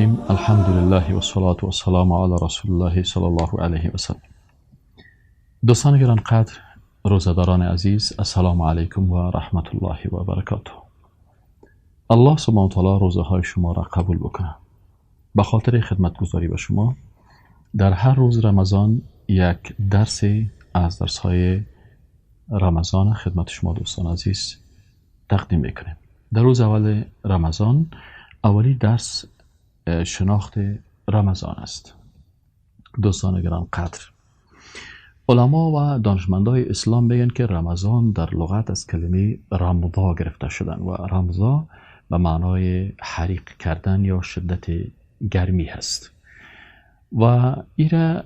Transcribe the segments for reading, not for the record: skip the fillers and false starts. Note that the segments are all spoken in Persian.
الحمد لله و الصلاة و السلام علی رسول الله صلی الله علیه و سلم. دوستان گرانقدر، روزه‌داران عزیز، السلام علیکم و رحمت الله و برکاته. الله سبحانه و تعالی روزه های شما را قبول بکنه. به خاطر خدمتگزاری به شما در هر روز رمضان یک درس از درس های رمضان خدمت شما دوستان عزیز تقدیم میکنیم. در روز اول رمضان اولی درس شناخت رمضان است. دوستان گرانقدر، علما و دانشمندای اسلام میگن که رمضان در لغت از کلمه رمضا گرفته شدن و رمضا به معنای حریق کردن یا شدت گرمی هست و ایره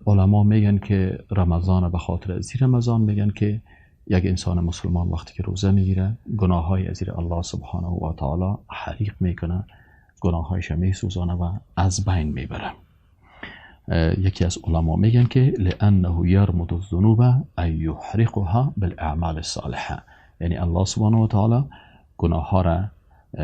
علما میگن که رمضان به خاطر از رمضان میگن که یک انسان مسلمان وقتی که روزه میگیره گناههای از الله سبحانه و تعالی حریق میکنه، گناههایش میسوزانه و از بین میبره. یکی از علما میگن که لانه یرمد الذنوب ای یحرقها بالاعمال الصالحه، یعنی الله سبحانه و تعالی گناه ها را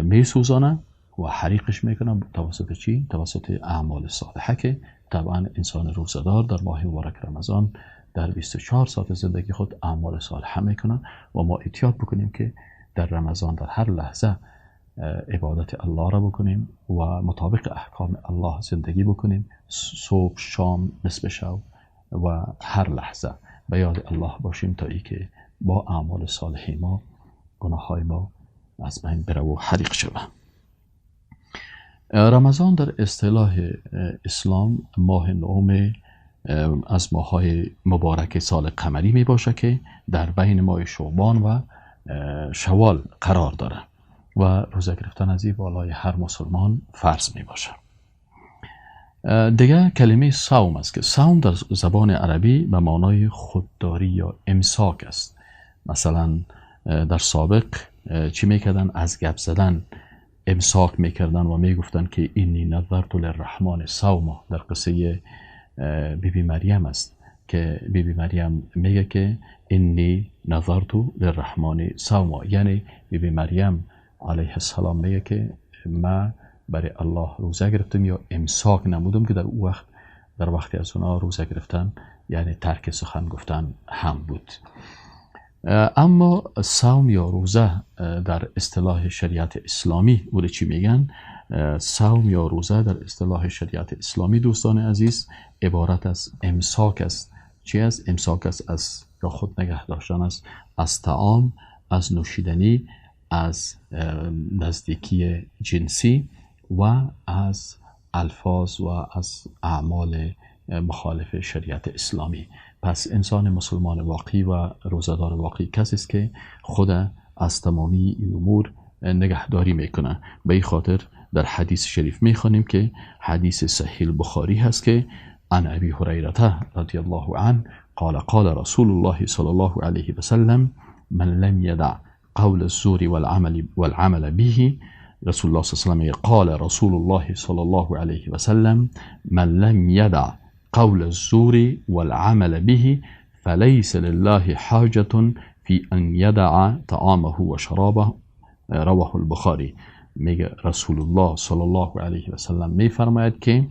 میسوزانه و حریقش میکنه توسط چی؟ توسط اعمال صالحه که طبعا انسان روزه‌دار در ماه مبارک رمضان در 24 ساعت زندگی خود اعمال صالحه میکنه و ما احتیاط بکنیم که در رمضان در هر لحظه عبادت الله را بکنیم و مطابق احکام الله زندگی بکنیم، صبح، شام، نصف شب و هر لحظه به یاد الله باشیم تا ای که با اعمال صالح ما گناه های ما از بین بره و حریق شود. رمضان در اصطلاح اسلام ماه نهم از ماه‌های مبارک سال قمری می باشه که در بین ماه شعبان و شوال قرار داره و روزه گرفتن از این بالای هر مسلمان فرض می باشه. دیگه کلمه صوم است که صوم در زبان عربی به معنای خودداری یا امساک است. مثلا در سابق چی میکردن؟ از گپ زدن امساک میکردن و میگفتن که اینی نذرت للرحمن صوما. در قصه بی بی مریم است که بی بی مریم میگه که اینی نذرت للرحمن صوما، یعنی بی بی مریم علیه السلام میگه که ما برای الله روزه گرفتم یا امساک نمودم، که در او وقت در وقتی از اونا روزه گرفتن یعنی ترک سخن گفتن هم بود. اما صوم یا روزه در اصطلاح شریعت اسلامی بوده چی میگن؟ صوم یا روزه در اصطلاح شریعت اسلامی دوستان عزیز عبارت از امساک است. چی است؟ امساک است از یا خود نگه داشتن است از طعام، از نوشیدنی، از نزدیکی جنسی و از الفاظ و از اعمال مخالف شریعت اسلامی. پس انسان مسلمان واقعی و روزه‌دار واقعی کسی است که خود از تمامی امور نگهداری میکنه. به این خاطر در حدیث شریف میخوانیم که حدیث صحیح بخاری هست که عن ابی هریره رضی الله عنه قال قال رسول الله صلی الله علیه و سلم من لم یدع قول الزور والعمل به. رسول الله صلی الله علیه و سلم قال رسول الله صلی الله علیه و سلم من لم یدع قول الزور والعمل به فليس لله حاجة في أن يدع طعامه وشرابه. رواه البخاری. میگه رسول الله صلی الله علیه و سلم میفرماید که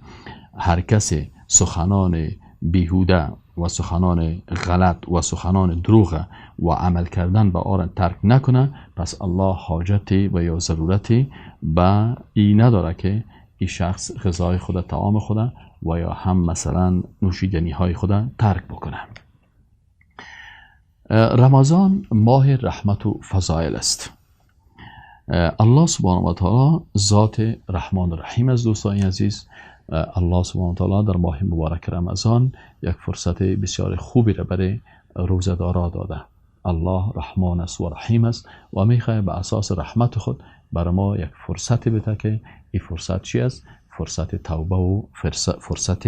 هر کسی سخنان بیهوده و سخنان غلط و سخنان دروغ و عمل کردن به آن ترک نکنه، پس الله حاجتی و یا ضرورتی به این نداره که این شخص غذای خود، طعام خود و یا هم مثلا نوشیدنی های خود ترک بکنه. رمضان ماه رحمت و فضائل است. الله سبحانه و تعالی ذات رحمان رحیم است. دوستان عزیز، الله سبحانه و تعالی در ماه مبارک رمضان یک فرصت بسیار خوبی را برای روزه‌دارا داده. الله رحمان است و رحیم است و میخواد به اساس رحمت خود برای ما یک فرصت بده که این فرصت چی است؟ فرصت توبه و فرصت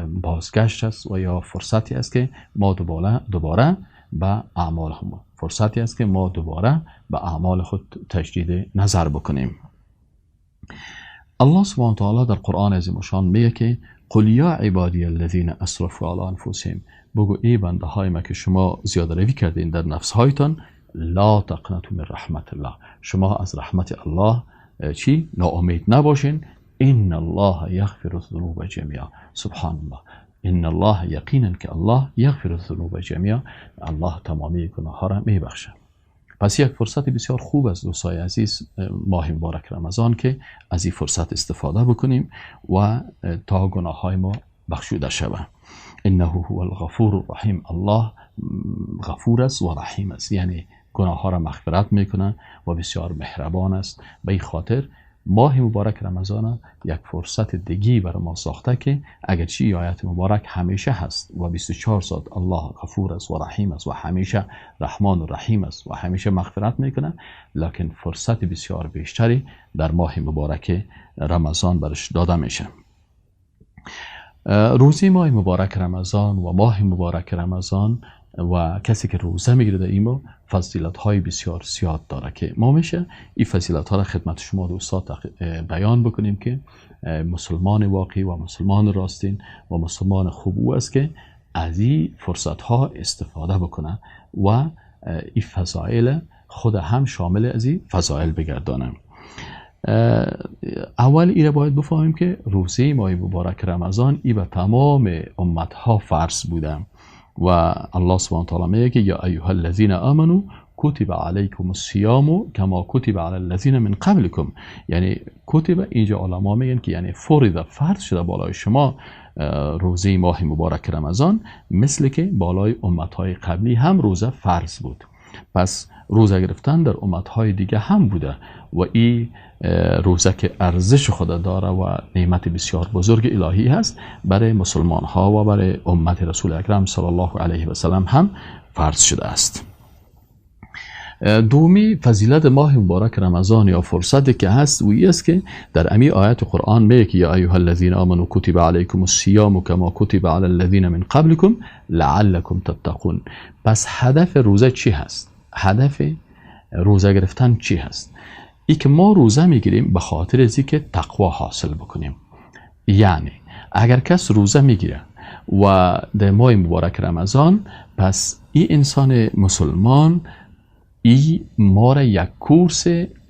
بازگشت است و یا فرصتی است که ما دوباره به اعمال خود، فرصتی است که ما دوباره به اعمال خود تجدید نظر بکنیم. الله سبحانه و تعالی در قرآن عظیم الشان میگه که قل یا عبادی الذین اسرفوا علی انفسهم، بگو ای بنده های ما که شما زیاده روی کردین در نفس هایتان، لا تقنطوا من رحمت الله، شما از رحمت الله چی؟ ناامید نباشین. ان الله یغفر الذنوب جمیعا. سبحان الله، ان الله، یقینا که الله، یغفر الذنوب جمیعا، الله تمامی گناه ها را میبخشه. پس یک فرصت بسیار خوب است دوستای عزیز، ماه مبارک رمضان، که از این فرصت استفاده بکنیم و تا گناه های ما بخشوده شود. انه هو الغفور الرحیم. الله غفور است و رحیم است، یعنی گناه ها را مغفرت میکنه و بسیار مهربان است. به این خاطر ماه مبارک رمضان یک فرصت دیگی برای ما ساخته که اگرچه آیت مبارک همیشه هست و 24 ساعت الله غفور است و رحیم است و همیشه رحمان و رحیم است و همیشه مغفرت میکنه، لکن فرصت بسیار بیشتری در ماه مبارک رمضان برش داده میشه. روزی ماه مبارک رمضان و ماه مبارک رمضان و کسی که روزه میگیره در این ماه فضیلت های بسیار زیاد داره که ما میشه این فضیلت ها را خدمت شما دوستان بیان بکنیم که مسلمان واقعی و مسلمان راستین و مسلمان خوب او است که از این فرصت ها استفاده بکنه و این فضایل خود هم شامل از این فضایل بگردانه. اول ایره باید بفهمیم که روزه ماه مبارک رمضان ای به تمام امت ها فرض بوده و الله سبحانه وتعالی میگه که یا ایها الذین آمنوا کتب علیکم الصیام کما کتب علی الذین من قبلکم. یعنی کتب، اینجا علما میگن که یعنی فرض، فرض شده بالای شما روزه ماه مبارک رمضان، مثل که بالای امتهای قبلی هم روزه فرض بود. پس روزه گرفتن در امتهای دیگه هم بوده و این روزه که ارزش خود داره و نعمت بسیار بزرگ الهی هست، برای مسلمان ها و برای امت رسول اکرم صلی الله علیه و سلم هم فرض شده است. دومی فضیلت ماه مبارک رمضان یا فرصتی که هست و ای است که در امی آیت قرآن میگه که یا ایها الذین آمنوا کتب علیکم الصیام کما کتب علی الذین من قبلکم لعلکم تتقون. پس هدف روزه چی هست؟ هدف روزه گرفتن چی هست؟ ای که ما روزه میگیریم به خاطر از که تقوا حاصل بکنیم. یعنی اگر کس روزه میگیره و در ماه مبارک رمضان، پس این انسان مسلمان ای ما را یک کورس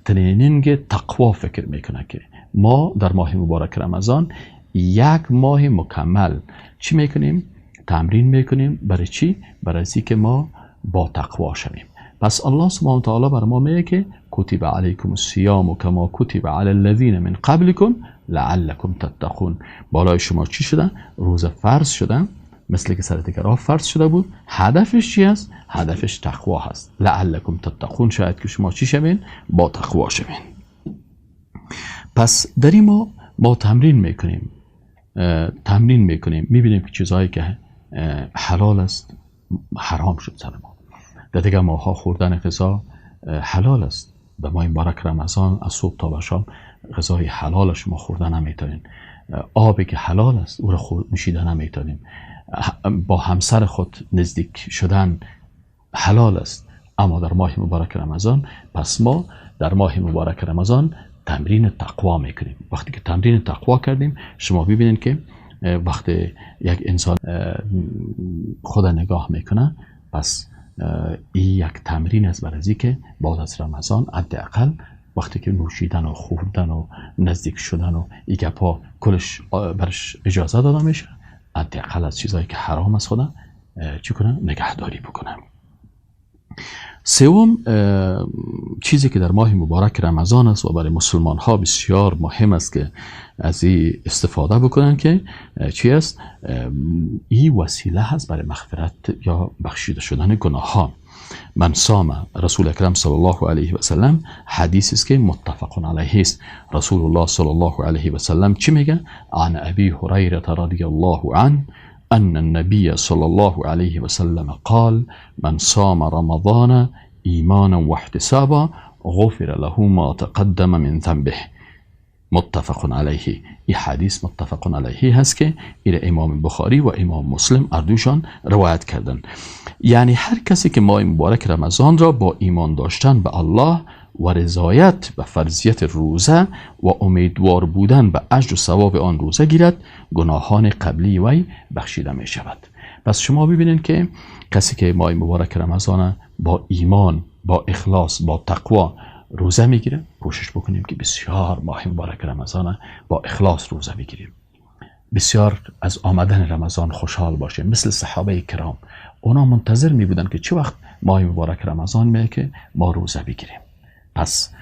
training تقوا فکر میکنه که ما در ماه مبارک رمضان یک ماه مکمل چی میکنیم؟ تمرین میکنیم. برای چی؟ برای که ما با تقوا شویم. پس الله سبحانه و تعالی بر ما میگه که کتب علیکم الصیام کما کتب علی الذین من قبلکم لعلکم تتقون. بالای شما چی شده؟ روزه فرض شده، مثل که سر دیگرها فرض شده بود. هدفش چی است؟ هدفش تقوا هست. لعلکم تتقون، شاید که شما چی شوین؟ با تقوا شوین. پس در این ما تمرین میکنیم، تمرین میکنیم، میبینیم که چیزهایی که حلال است حرام شد سر ما. در دیگه ماها خوردن غذا حلال است، در ماه مبارک رمضان از صبح تا به شام غذای حلال شما خوردن نمیتونین. آبی که حلال است او را نوشیدن نمیتونیم. با همسر خود نزدیک شدن حلال است، اما در ماه مبارک رمضان، پس ما در ماه مبارک رمضان تمرین تقوا میکنیم. وقتی که تمرین تقوا کردیم، شما ببینید که وقتی یک انسان خود نگاه میکنه، پس این یک تمرین است برای که بعد از رمضان حداقل وقتی که نوشیدن و خوردن و نزدیک شدن و این گپا کلش برش اجازه داده میشه، حداقل از چیزایی که حرام است خودم چی کنم؟ نگهداری بکنم. سوم چیزی که در ماه مبارک رمضان است و برای مسلمان ها بسیار مهم است که از این استفاده بکنن که چی است؟ این وسیله هست برای مغفرت یا بخشیده شدن گناه ها. من صام، رسول اکرم صلی الله علیه و سلم، حدیث است که متفق علیه است. رسول الله صلی الله علیه و سلم چی میگه؟ عن ابی هریره رضی الله عنه أن النبي صلى الله عليه وسلم قال من صام رمضان إيمانا واحتسابا غفر له ما تقدم من ذنبه. متفق علیه. این حدیث متفق علیه هست که این امام بخاری و امام مسلم اردوشان روایت کردن. یعنی هر کسی که ماه مبارک رمضان را با ایمان داشتن به الله و رضایت به فرضیت روزه و امیدوار بودن به اجر و ثواب آن روزه گیرد، گناهان قبلی وی بخشیده می شود. پس شما ببینید که کسی که ماه مبارک رمضان با ایمان، با اخلاص، با تقوا روزه میگیره کوشش بکنیم که بسیار ماه مبارک رمضان با اخلاص روزه بگیریم، بسیار از آمدن رمضان خوشحال باشیم. مثل صحابه کرام، اونا منتظر می بودن که چه وقت ماه مبارک رمضان میاد که ما روزه بگیریم. پس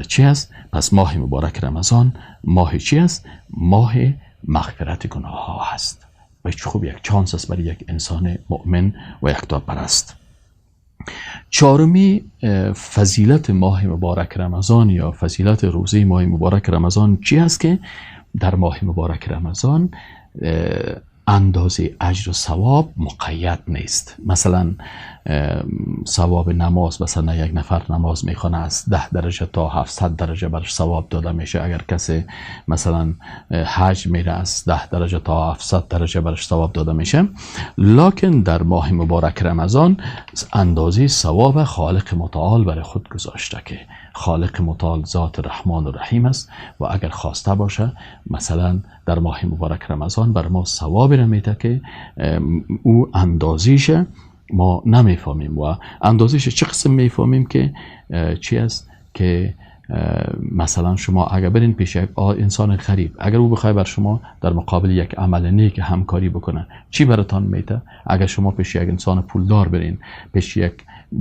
چی است؟ پس ماه مبارک رمضان ماه چی است؟ ماه مغفرت گناه ها هست و خوب یک چانس است برای یک انسان مؤمن و یکتا پرست. چهارمی فضیلت ماه مبارک رمضان یا فضیلت روزه ماه مبارک رمضان چی است؟ که در ماه مبارک رمضان اندازه اجر و ثواب مقید نیست. مثلا ثواب نماز، مثلا یک نفر نماز میخوانه از 10 درجه تا 700 درجه برش ثواب داده میشه. اگر کسی مثلا حج میره از 10 درجه تا 700 درجه برش ثواب داده میشه. لکن در ماه مبارک رمضان اندازه ثواب خالق متعال برای خود گذاشته که خالق متعال ذات رحمان و رحیم است و اگر خواسته باشه مثلا در ماه مبارک رمضان بر ما ثواب را میده که او اندازیش ما نمیفهمیم. و اندازیش چه قسم میفهمیم که چی است؟ که مثلا شما اگر برین پیش یک انسان غریب، اگر او بخواد بر شما در مقابل یک عمل نیک همکاری بکنه چی براتان میده؟ اگر شما پیش یک انسان پولدار برین، پیش یک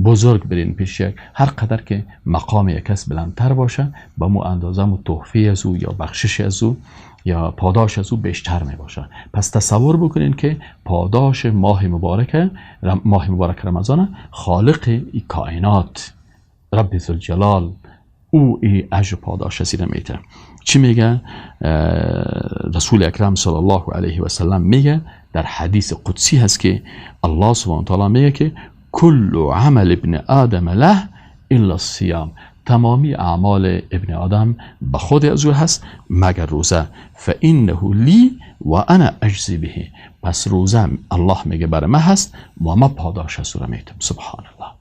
بزرگ برین، پیش یک هر قدر که مقام یک کس بلندتر باشه با مو اندازه مو تحفه از او یا بخشش از او یا پاداش از او بیشتر می باشه. پس تصور بکنین که پاداش ماه مبارک رمضان خالق ای کائنات رب ذوالجلال او ای اجر پاداش از این میته. چی میگه؟ رسول اکرم صلی الله علیه و سلم میگه در حدیث قدسی هست که الله سبحانه و تعالی میگه که کل عمل ابن آدم له الا الصیام، تمامی اعمال ابن آدم به خود از او هست مگر روزه، فانه لی و انا اجزی به. پس روزه الله میگه برای من هست و ما پاداش از او را میتم. سبحان الله.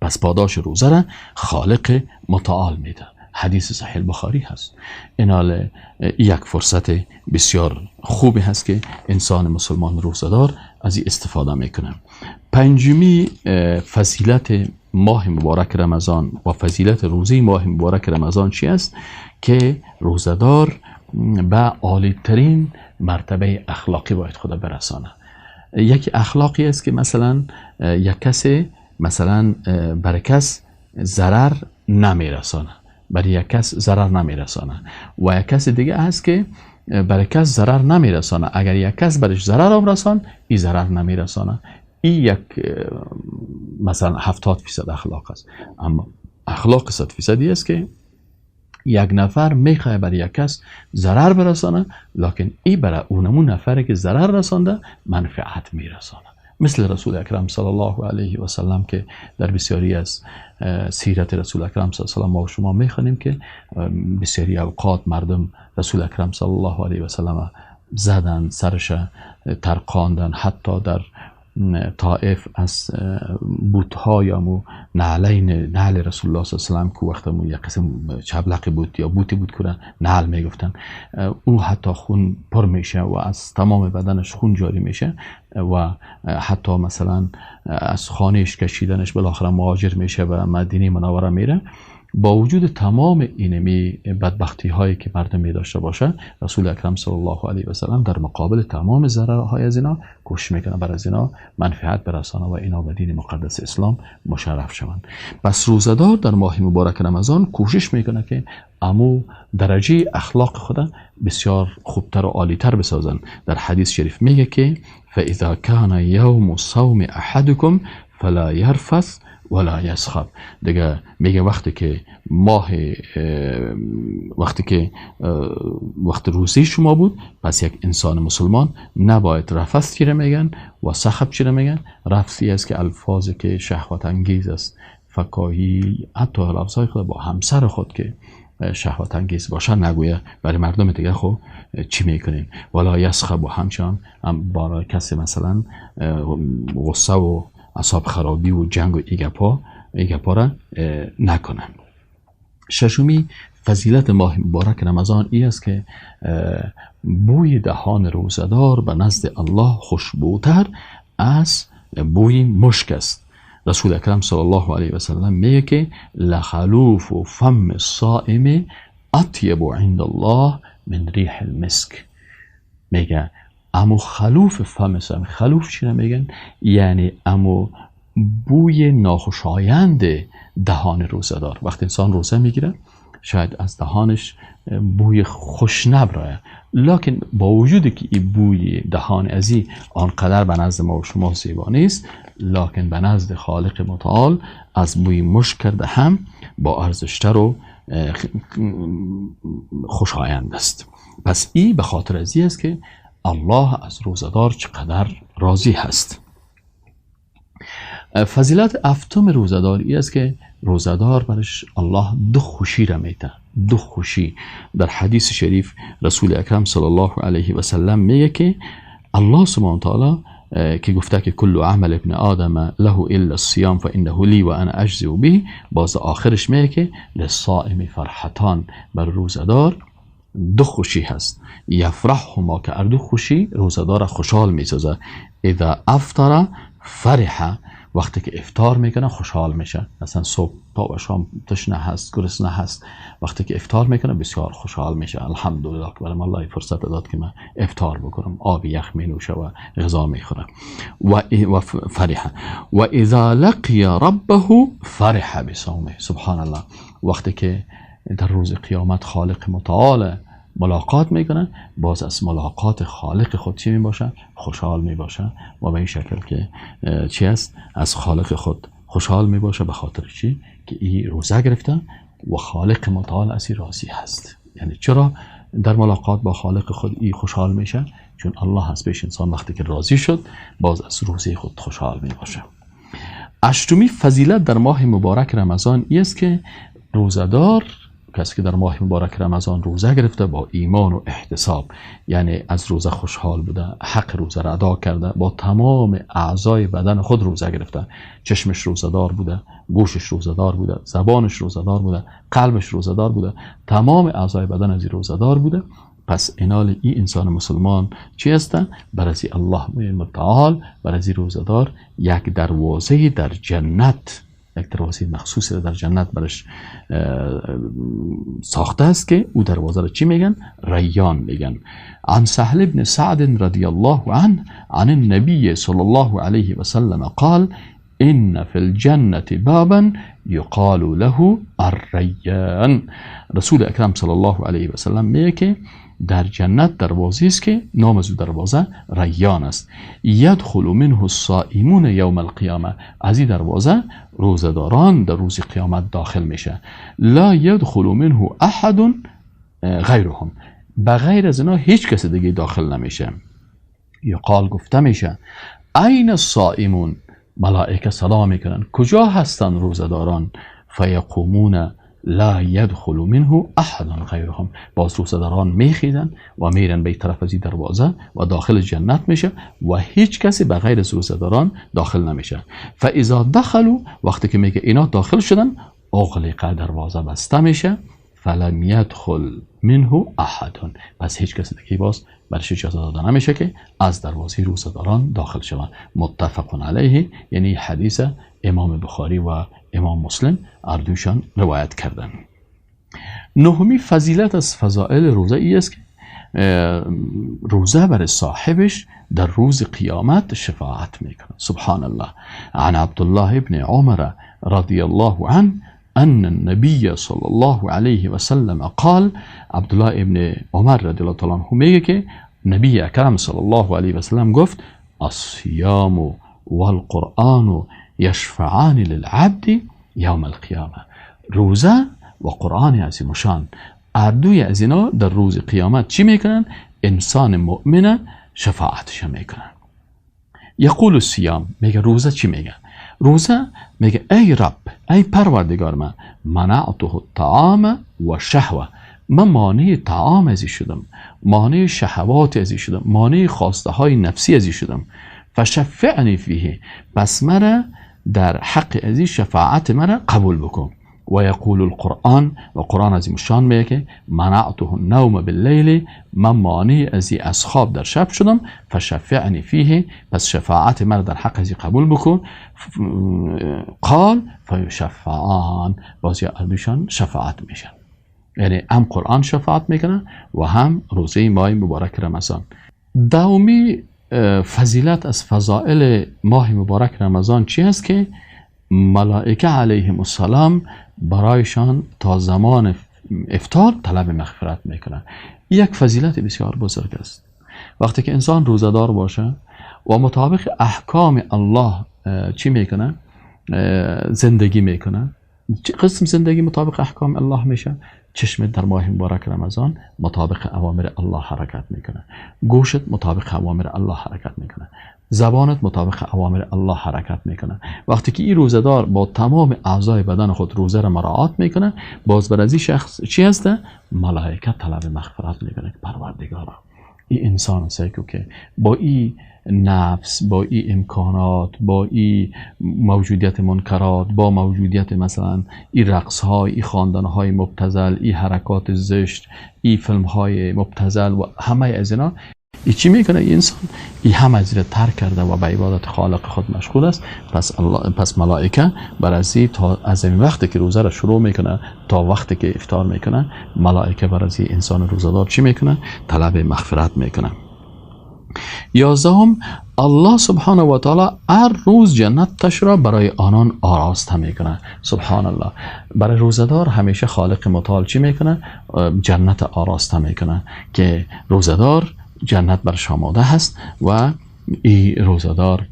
پس پاداش روزه را خالق متعال میده. حدیث صحیح بخاری هست. این یک فرصت بسیار خوبی هست که انسان مسلمان روزه‌دار از این استفاده میکنه. پنجمی فضیلت ماه مبارک رمضان و فضیلت روزه ماه مبارک رمضان چی است؟ که روزه‌دار به عالی ترین مرتبه اخلاقی باید خدا برسانه. یکی اخلاقی است که مثلا یک کسی مثلا برای کس ضرر نمیرسانه، برای یک کس ضرر نمیرسانه، و یک کس دیگه هست که برای کس ضرر نمیرسانه. اگر یک کس برش ضرر هم رسان، ای ضرر نمیرسانه. این یک مثلا 70% اخلاق است. اما اخلاق 100% است که یک نفر میخواه برای یک کس ضرر برسانه، لکن ای برای اونمون نفری که ضرر رسانده منفعت میرسانه. مثل رسول اکرم صلی الله علیه و سلم که در بسیاری از سیرت رسول اکرم صلی الله علیه و سلم ما و شما میخوانیم که بسیاری اوقات مردم رسول اکرم صلی الله علیه و سلم زدن، سرش ترقاندن، حتی در طائف از بوت‌ها یا مو نعلین نعل رسول الله صلی الله علیه و سلم که وقت مو یک قسم چبلق بود یا بوتی بود که نعل میگفتن، او حتی خون پر میشه و از تمام بدنش خون جاری میشه و حتی مثلا از خانهش کشیدنش بالاخره مهاجر میشه و مدینه منوره میره. با وجود تمام اینمی بدبختی هایی که مردم می داشته باشه، رسول اکرم صلی الله علیه و سلم در مقابل تمام ضررهای از اینا کوشش میکنه بر از اینا منفعت برسانه و اینا به دین مقدس اسلام مشرف شوند. پس روزه‌دار در ماه مبارک رمضان کوشش میکنه که امو درجه اخلاق خود بسیار خوبتر و عالیتر بسازن. در حدیث شریف میگه که فاذا كان يوم صوم احدكم فلا يرفث ولا یسخب. دیگه میگه وقتی که ماه وقتی که وقت روزی شما بود، پس یک انسان مسلمان نباید رفث چی میگن و سخب چی میگن. رفثی است که الفاظی که شهوت انگیز است، فکاهی، حتی لفظهای خود با همسر خود که شهوت انگیز باشه نگویه، برای مردم دیگه خو چی میکنین. ولا یسخب و همچنان برای کسی مثلا غصه و اعصاب خرابی و جنگ و ایگپا را نکنن. ششمی فضیلت ماه مبارک رمضان ای است که بوی دهان روزه‌دار به نزد الله خوشبوتر از بوی مشک است. رسول اکرم صلی الله علیه و سلم میگه که لخلوف فم الصائم اطیب عند الله من ریح المسک. میگه امو خلوف فم صائم، خلوف چی میگن؟ یعنی امو بوی ناخوشایند دهان روزه‌دار. وقتی انسان روزه میگیره شاید از دهانش بوی خوش نبرایه، لکن با وجود که این بوی دهان ازی آنقدر به نزد ما و شما زیبا نیست، لکن به نزد خالق متعال از بوی مشک کرده هم با ارزشتر و خوشایند است. پس این به خاطر ازی است که الله از روزه‌دار چقدر راضی هست. فضیلت هفتم روزه‌دار ای است که روزه‌دار برش الله دو خوشی را میده، دو خوشی. در حدیث شریف رسول اکرم صلی الله علیه و سلم میگه که الله سبحانه تعالی که گفته که کل عمل ابن آدم له الا الصيام فانه لی و انا اجزی به، باز آخرش میگه که للصائم فرحتان، بر روزه‌دار دو خوشی هست، یفرحهما، که دو خوشی روزه‌دار خوشحال میسازه. اذا افطر فرح، وقتی که افطار میکنه خوشحال میشه، مثلا صبح تا شام تشنه هست، گرسنه هست، وقتی که افطار میکنه بسیار خوشحال میشه، الحمدلله که برام الله فرصت داد که من افطار بکنم، آب یخ مینوشه و غذا میخوره. و فرح و اذا لقی ربه فرح بصومه. سبحان الله، وقتی که در روز قیامت خالق متعال ملاقات میکنه، باز از ملاقات خالق خود چی میباشه؟ خوشحال میباشه. و به این شکل که چی است؟ از خالق خود خوشحال میباشه، به خاطر چی؟ که این روزه گرفته و خالق متعال از این راضی هست. یعنی چرا در ملاقات با خالق خود این خوشحال میشه؟ چون الله از پیش انسان وقتی که راضی شد باز از روزه خود خوشحال میباشه. هشتمی فضیلت در ماه مبارک رمضان ای است که روزه‌دار، کسی که در ماه مبارک رمضان روزه گرفته با ایمان و احتساب، یعنی از روزه خوشحال بوده، حق روزه را ادا کرده، با تمام اعضای بدن خود روزه گرفته، چشمش روزه‌دار بوده، گوشش روزه‌دار بوده، زبانش روزه‌دار بوده، قلبش روزه‌دار بوده، تمام اعضای بدن از روزه‌دار بوده. پس انال این انسان مسلمان چی است؟ برای الله متعال، برای روزه‌دار یک دروازه در جنت، یک دروازه مخصوص در جنت برش ساخته است که او دروازه را چی میگن؟ ریان میگن. عن سهل بن سعد رضی الله عنه عن النبی صلی الله علیه و سلم قال ان فی الجنة بابا یقال له الریان. رسول اکرم صلی الله علیه و سلم میگه که در جنت دروازه است که نام از او دروازه ریان است. یدخل منه الصائمون یوم القیامه، از این دروازه روزه‌داران در روز قیامت داخل میشه. لا یدخل منه احد غیرهم، بغیر از اینا هیچ کس دیگه داخل نمیشه. یقال گفته میشه این الصائمون، ملائکه سلام میکنن کجا هستن روزه‌داران؟ فیقومون لا يدخل منه احد غیرهم، باز روزه‌داران میخیزن و میرن به طرف از این دروازه و داخل جنت میشه و هیچ کسی به غیر از روزه‌داران داخل نمیشه. فاذا دخلوا، وقتی که میگه اینا داخل شدن، اغلق، دروازه بسته میشه، فلم يدخل منه احد، پس هیچ کسی دیگه باز برش اجازه داده نمیشه که از دروازه روزه‌داران داخل شوند. متفق علیه، یعنی حدیث امام بخاری و امام مسلم اردوشان روایت کردن. نهمی فضیلت از فضائل روزه ای است که روزه بر صاحبش در روز قیامت شفاعت میکنه. سبحان الله. عن عبدالله ابن عمر رضی الله عنه ان النبی صلی الله علیه و سلم قال، عبدالله ابن عمر رضی الله تعالی عنه میگه که نبی اکرم صلی الله علیه و سلم گفت الصیام والقرآن یشفعان للعبد یوم القیامه. روزه و قرآن عظیم شان اردوی از اینا در روز قیامت چی میکنن؟ انسان مؤمن شفاعتش میکنن. یقول الصیام، میگه روزه چی میگه؟ روزه میگه ای رب، ای پروردگار من، منعته الطعام و شهوه، من مانع طعام ازی شدم، مانع شهوات ازی شدم، مانع خواسته های نفسی ازی شدم، فشفعنی فیه، پس مرا در حق ازی شفاعت مرا قبول بکن. و یقول القرآن، و قرآن عظیم الشان میگه که منعته النوم باللیل، من مانع از خواب در شب شدم، فشفعنی فیه، پس شفاعت من در حق ازی قبول بکن. قال فیشفعان، باز دوشان شفاعت میشن، یعنی هم قرآن شفاعت میکنه و هم روزه ماه مبارک رمضان. دومی فضیلت از فضائل ماه مبارک رمضان چی هست؟ که ملائکه علیهم السلام برایشان تا زمان افطار طلب مغفرت میکنن. یک فضیلت بسیار بزرگ است. وقتی که انسان روزه‌دار باشه و مطابق احکام الله چی میکنه؟ زندگی میکنه. قسم زندگی مطابق احکام الله میشه. چشمت در ماه مبارک رمضان مطابق اوامر الله حرکت میکنه، گوشت مطابق اوامر الله حرکت میکنه، زبانت مطابق اوامر الله حرکت میکنه. وقتی که این روزه‌دار با تمام اعضای بدن خود روزه را مراعات میکنه، باز بر از این شخص چی هسته؟ ملائکه طلب مغفرت میکنه که پروردگارا این انسان است که با این نفس، با این امکانات، با این موجودیت منکرات، با موجودیت مثلا این رقص های، این خواندن های مبتذل، این حرکات زشت، این فیلم های مبتذل و همه از اینا، ای چی میکنه این انسان؟ ای همه از اینا ترک کرده و به عبادت خالق خود مشغول است. پس ملائکه بر از تا از این وقتی که روزه را شروع میکنه تا وقتی که افطار میکنه، ملائکه بر از انسان روزه‌دار چی میکنه؟ طلب مغفرت میکنه. 11، الله سبحانه و تعالی هر روز جنتش را برای آنان آراسته میکنه. سبحان الله، برای روزه‌دار همیشه خالق متعال چی میکنه؟ جنت آراسته میکنه که روزه‌دار جنت برش آماده هست و این روزه‌دار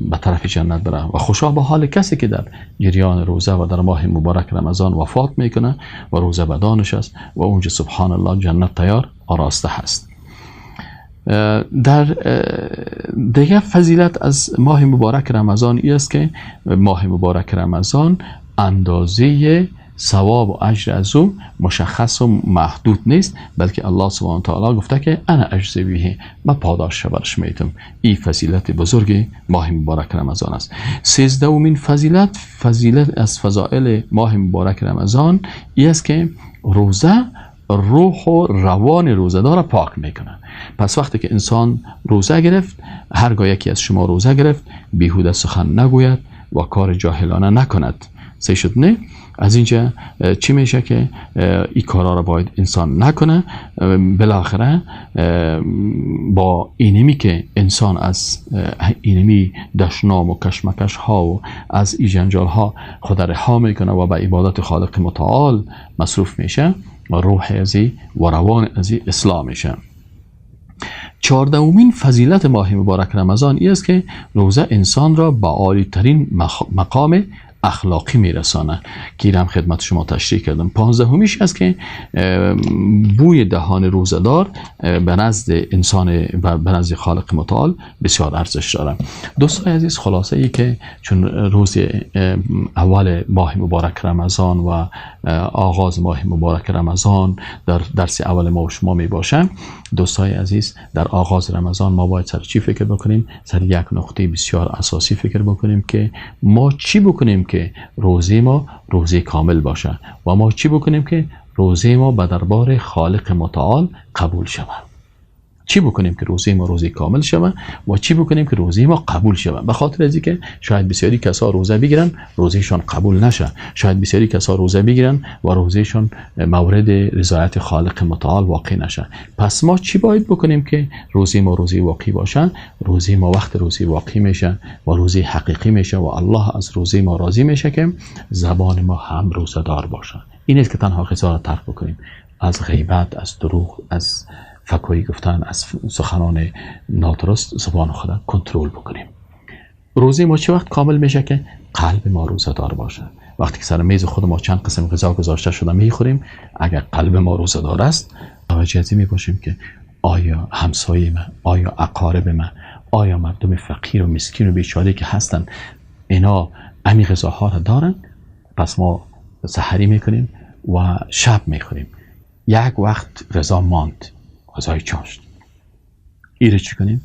به طرف جنت بره. و خوشا به حال کسی که در جریان روزه و در ماه مبارک رمضان وفات میکنه و روزه بدانش است و اونجا سبحان الله جنت تیار آراسته هست. در دیگه فضیلت از ماه مبارک رمضان ای است که ماه مبارک رمضان اندازه ثواب و اجر از او مشخص و محدود نیست، بلکه الله سبحانه و تعالی گفته که انا اجزی به، من پاداش برش میتم. این فضیلت بزرگ ماه مبارک رمضان است. 13مین فضیلت از فضائل ماه مبارک رمضان ای است که روزه روح و روان روزه‌دار را پاک میکنه. پس وقتی که انسان روزه گرفت، هرگاه یکی از شما روزه گرفت، بیهوده سخن نگوید و کار جاهلانه نکند. سه شد نه؟ از اینجا چی میشه که این کارا را باید انسان نکنه. بالاخره با اینمی که انسان از اینمی دشنام و کشمکش ها و از این جنجال ها خود رها میکنه و به عبادت خالق متعال مصروف میشه و روح ازی و روان ازی اصلاح میشه. 14مین فضیلت ماه مبارک رمضان این است که روزه انسان را به عالی ترین مقام اخلاقی میرسانه که اینم خدمت شما تشریح کردم. 15میش است که بوی دهان روزه‌دار به نزد انسان و به نزد خالق متعال بسیار ارزش داره. دوستای عزیز، خلاصه ای که چون روز اول ماه مبارک رمضان و آغاز ماه مبارک رمضان در درس اول ما و شما می باشه، دوستای عزیز در آغاز رمضان ما باید سر چی فکر بکنیم؟ سر یک نقطه بسیار اساسی فکر بکنیم که ما چی بکنیم که روزه ما روزه کامل باشه و ما چی بکنیم که روزه ما به دربار خالق متعال قبول شود. چی بکنیم که روزه ما روزه کامل شود و چی بکنیم که روزه ما قبول شود؟ به خاطر از اینکه شاید بسیاری کسا روزه بگیرن روزهشان قبول نشه، شاید بسیاری کسا روزه بگیرن و روزهشان مورد رضایت خالق متعال واقع نشه. پس ما چی باید بکنیم که روزه ما روزه واقعی باشه؟ روزه ما وقت روزه واقعی میشه و روزه حقیقی میشه و الله از روزه ما راضی میشه که زبان ما هم روزه دار باشه. این نیست که تنها غذا را ترک بکنیم، از غیبت، از دروغ، از فکویی گفتن، از سخنان نادرست زبان خود کنترل بکنیم. روزه ما چه وقت کامل میشه؟ که قلب ما روزه دار باشه. وقتی که سر میز خود ما چند قسم غذا گذاشته شده میخوریم، اگر قلب ما روزه دار است متوجه از این میباشیم که آیا همسایه ما، آیا اقارب ما، آیا مردم فقیر و مسکین و بیچاره که هستن اینا امی غذاها را دارن؟ پس ما سحری میکنیم و شب میخوریم. یک وقت غذا ماند، غذای چاشت، ایره چی کنیم؟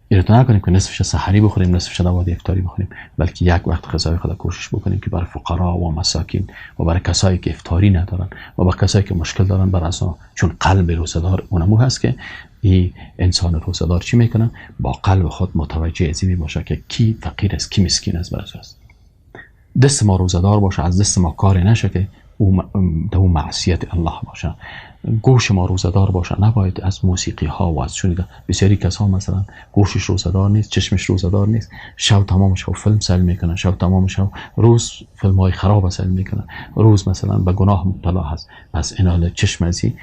ایرتو نکنیم که نصفش سحری بخوریم نصفش دواد افطاری بخوریم، بلکه یک وقت غذای خود کوشش بکنیم که برای فقرا و مساکین و برای کسایی که افطاری ندارن و برای کسایی که مشکل دارن بر از چون قلب روزه‌دار اونمو هست که این انسان روزه‌دار چی میکنه؟ با قلب خود متوجه ازی میباشه که کی فقیر است کی مسکین است برای است. دست ما روزه‌دار باشه، از دست ما کاری نشه که او دو معصیت الله باشه. گوش ما روزه‌دار باشه، نباید از موسیقی ها و از شنیده. بسیاری کسا مثلا گوشش روزه‌دار نیست، چشمش روزه‌دار نیست، شب تمام شب فیلم سیل میکنه، شب تمام شب روز فیلم های خراب سیل میکنه، روز مثلا به گناه مبتلا هست. پس اینال چشم ازی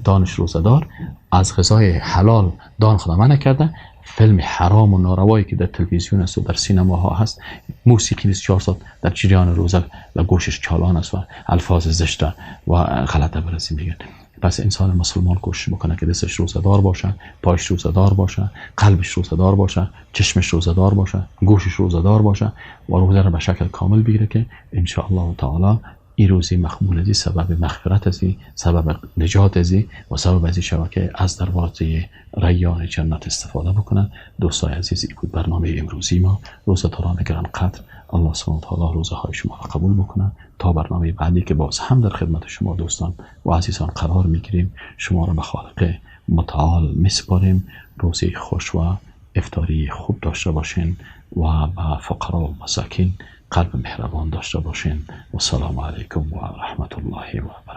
دانش روزه‌دار از غذای حلال دان خدا منع کرده، فیلم حرام و ناروایی که در تلویزیون است و در سینماها هست، موسیقی 24 ساعت در جریان روزه و گوشش چالان است و الفاظ زشت و غلطه برسی میگن. پس انسان مسلمان کوشش بکنه که دستش روزه‌دار باشه، پایش روزه‌دار باشه، قلبش روزه‌دار باشه، چشمش روزه‌دار باشه، گوشش روزه‌دار باشه و روزه را به شکل کامل بگیره که ان شاء الله تعالی این روزی مقبول ازی سبب مغفرت ازی، سبب نجات ازی و سبب ازی شود که از دروازه ریان جنت استفاده بکنه. دوستای عزیز، این بود برنامه امروزی ما. روزه‌داران گرانقدر، الله سبحانه و تعالی روزه های شما را قبول بکنه. تا برنامه بعدی که باز هم در خدمت شما دوستان و عزیزان قرار میگیریم، شما را به خالق متعال میسپاریم. روزی خوش و افطاری خوب داشته باشین و به فقرا و مساکین قلب مهربان داشته باشین. و السلام علیکم و رحمت الله و برکاته.